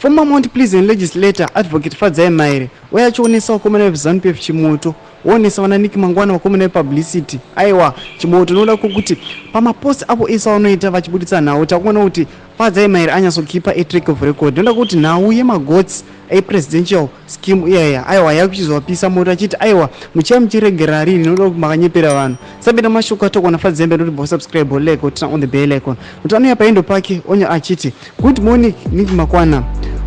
Former Mount Pleasant legislator Advocate Fadzai Maire uye achionesa vakomana veZanu PF chimoto, woonesa vana Nick Mangwana vakomana vepublicity. Aiwa, chimoto nokuda kwokuti pamapost avo ese avanoita vachibuditsa nhau, takuona kuti Fadzai Maire anyatsokipa a track of record. Nokuda kwokuti nhau yemagotsi epresidential scheme iyaya, aiwa, yakuchizovapisa moto, achiti aiwa, muchaya muchiregerera rini nokuda kuti makanyepera vanhu. Sabida mashoko atokwana Fadzai Maire noti bosubscribe, like, turn on the bell icon kuti anouya paendo pake onya achiti, "Good morning, Nick Makwana.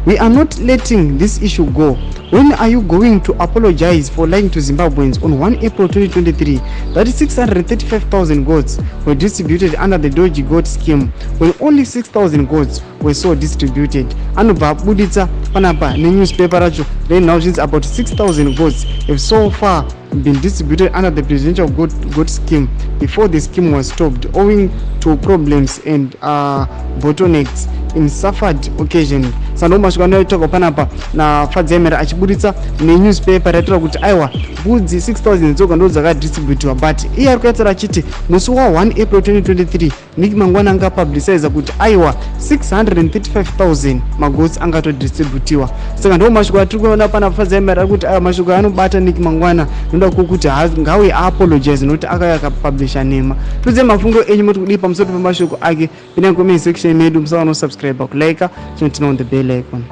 We are not letting this issue go. When are you going to apologize for lying to Zimbabweans on 1 April 2023 that 635,000 goats were distributed under the dodgy goat scheme when only 6,000 goats were so distributed?" Anobva abuditsa panapa nenewspaper racho renhau, zvinzi about 6,000 goats have so far been distributed under the presidential goat scheme before the scheme was stopped owing to problems and bottlenecks in suffered occasion. Sando mashoko anotaurwa panapa naFadzai Maire achibuditsa nenewspaper raitaura kuti aiwa, mbudzi 6000 dzoga ndo dzakadistributiwa, but iye ari kuyataura achiti musi wa1 April 2023 Nick Mangwana anga publiciza kuti aiwa, 635,000 magoats angatodistributiwa. Saka ndo mashoko atiri kuona pana Fadzai Maire ari kuti aiwa, mashoko anobata Nick Mangwana noda kwokuti ngauye aapologize nokuti akauya akapublisha nhema. Tiudzei mafungo enyu, moti kudii pamusoro pemashoko ake? Pinai comment section medu, musava nosubscribe, kulike, chinoturn on the bell icon.